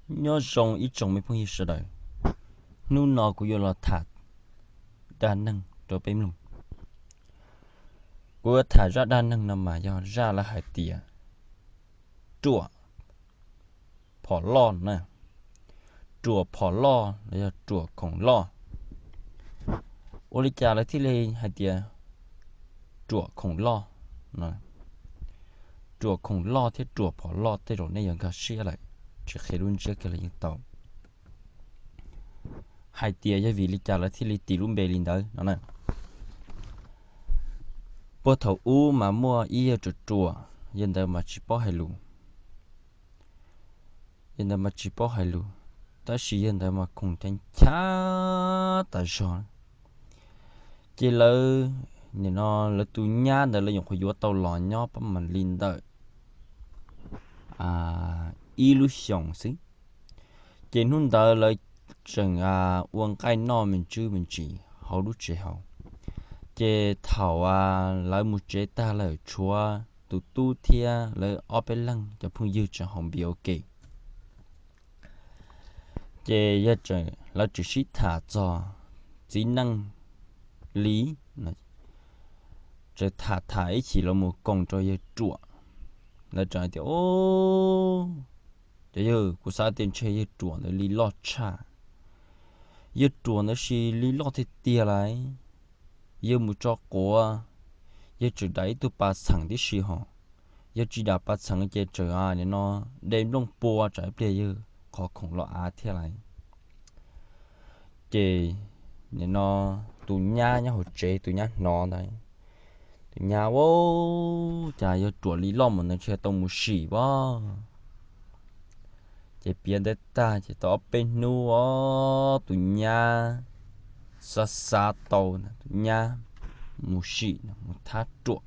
Nyob zoo ib tsoom me phooj ywg sawv daws, hnub no kuv yuav los tham dab neeg rau peb mloog. Kuv yuav tham zaj dab neeg no mas yog zaj lawv hais tias ruam phom loj na, ruam phom loj los yog ruam khoom loj. Ua li cas lawv thiaj li hais tias ruam khoom loj? Ruam khoom loj thiab ruam phom loj tej zaum nej yuav nkag siab lawm, tsis qhia lub ntsiab kiag los yeej tau. Hais tias yog vim li cas lawv thiaj li tis lub npe li ntawd no na. Puag thaum ub mas muaj ib yawg ruam ruam, yawg ntawd mas tsis paub hais lus. Yawg ntawd mas tsis paub hais lus, tab sis yawg ntawd mas khoom nchav nchav tas zog. Ces lawv, nim no lawv tus nyab ntawd lawv nyuam qhuav yuav tau los nyob pab mam li ntawm ib lub xyoos xwb. Ces hnub ntawd lawv tseem ua nqaij noj me ntsis me ntsis hauv lub tsev hauv. Ces thaum lawv mus tsev tag lawm tshuav tus tub thiab lawv ob peb leeg cov phooj ywg tseem haus npias ua ke. Ces yog lawv tseem sib tham txog txiv neej li, tseem tham tham ib chim los mus koom rau yawg ruam. Lawv tseem hais tias, o, cov yawg, kuv xav tias ntshe yawg ruam ntawd li loj tshaj. Yawg ruam ntawd sis li loj tiag tiag lawm. Yawg mus tso quav, yawg tseem dam ib tug pas txheem tib si hos. Yawg tsis dam pas txheem ces tseem nim no de nplooj pua tsam ib pliag yawg qhov khoom los av thiab lawm. Ces nim no tus nyab nyob hauv tsev, tus nyab hnov ntawd, tus nyab, ua cas yawg ruam li loj mus ntawd ntshe tau mus sim as. Ces piav ntev tag ces tau ob peb hnub os, tus nyab xav xav tau, tus nyab mus sim mus thab ruam.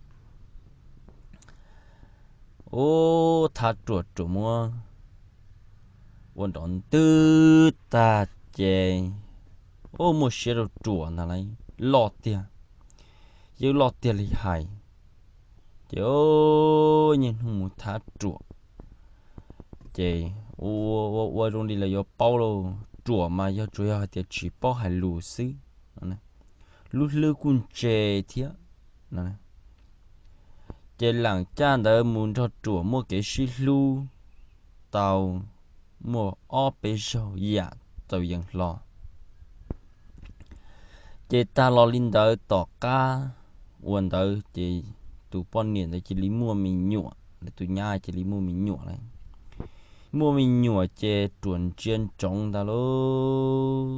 Ub, thab ruam, ruam muab ua nrov ntwg tag ces, ub, muaj siab rau ruam ntag lauj, loj tiag, yeej loj tiag li hais. Ces niaj hnub mus thab ruam, ces ua ua ua zoo li lawv yuav paub lauj, ruam mas yog tsuas yog hais tias tsis paub hais lus xwb, lub hlwb kuj ntse thiab. Ces lam caj ntawd mus nrog ruam muaj kev sib hlub tau muaj ob peb zaug yam txaus yees hlo. Ces tag los li ntawd tom qab ua ntawd ces tus poj niam ntawd cia li muaj me nyuam, lawv tus nyab cia li muaj me nyuam lawm. Muaj me nyuam ces ruam ntsia ntsoov ntag lauj.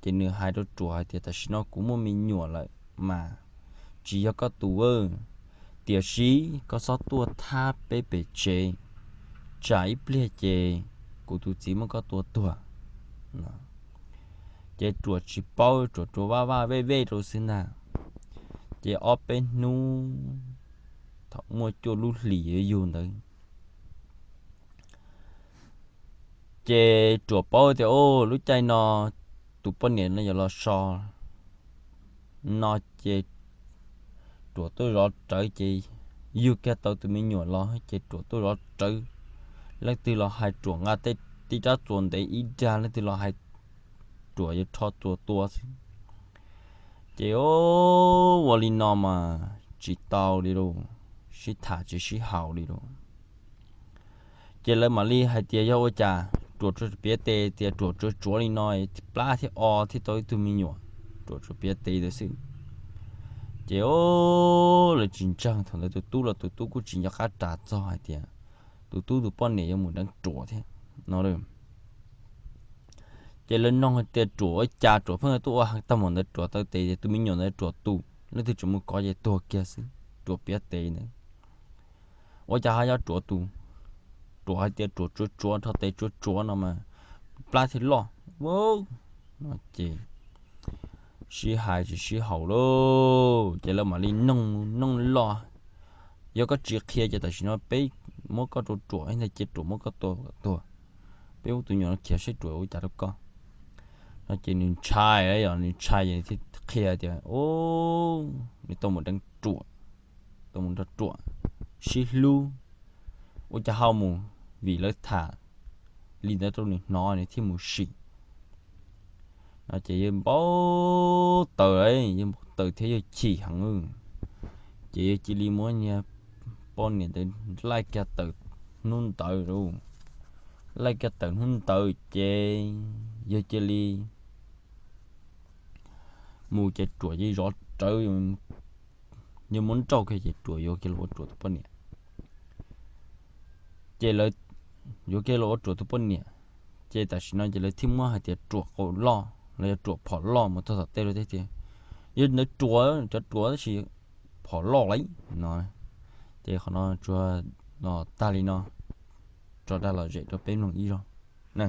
Ces nws hais rau ruam hais tias, tam sim no kuv muaj me nyuam lawm mas tsis yog koj tus, tiam sis koj txhob tuaj thab peb pem tsev, tsam ib pliag ces kuv tus txiv muab koj tua tuag. Ces ruam tsis paub, ruam tsuas vaj vaj vej vej rau xwb ntag. Ces ob peb hnub, thaum muaj cuaj lub hlis yuav yug ntawd, ces ruam paub tias, o, lub caij no tus poj niam no yuav los so no ces ruam tuaj zov rawv ces yug kiag tau tus me nyuam los ces ruam tuaj zov rawv. Leej twg los hais ruam nqa tej tib rab txuas ntev ib dag, leej twg los hais ruam yuav rho txuas tua xwb. Ces ua li no mas tsis tau li lauj, sib tham tsis sib haum li lauj. Ces lawv mam li hais tias yog ua cas ruam tsuas piav tes tias ruam tsuas tsuav li no plab thiab o thiab tau ib tug me nyuam, ruam tsuas piav tes ntawd xwb. Ces lawv tsis ntseeg, thaum ntawd tus tub los tus tub kuj tsis nco qab ras txog hais tias tus tub tus poj niam yuav mus deev ruam thiab no. Ces lawv noog hais tias ruam ua cas, ruam pheej tuaj ua heev tag npaum ntawd, ruam taw tes ces tus me nyuam ntawd ruam tus, leej twg tseem mus kov ces tuag kiag xwb, ruam piav tes ntawd. Ua cas ho yog ruam tus? Ruam hais tias ruam tsuav tsuav, rho tes tsuav tsuav no mas plab thiaj loj. Ces sib hais tsis sib haum lauj, ces lawv mam li noog, noog loj, yog koj tsis qhia ces tam sim no peb muab koj rau ruam ntag, cia ruam muab koj tua tuag, peb muab tus nyuam no khiav saib ruam ua cas rau koj. No ces nws ntshai, yog nws ntshai ces nws thiaj qhia tias, o, nws tau mus deev ruam, tau mus nrog ruam sib hlub, ua cas ho mus, vim lawv tham li ntawd rau nws hnov nws thiaj mus sim. No ces yawg npau taws, yawg npau taws thiab yawg chim heev, ces yawg cia li muab niag poj niam ntawd laij kiag tawm hnub ntawd lauj. Laij kiag tawm hnub ntawd ces yawg cia li mus ces ruam cia li zov rawv, yawg muab nrauj kiag ces ruam yuav kiag los ua ruam tus poj niam. Ces lawv yuav kiag los ua ruam tus poj niam, ces tam sim no ces lawv thiaj muab hais tias ruam qau loj los yog ruam phom loj mus txog tom tej lawm thiab tias yog ntawd ruam, cov ruam tab sis phom loj li no. Ces qhov no tsuas los tag li no, tso dag lom zem rau peb mloog ib zaug na.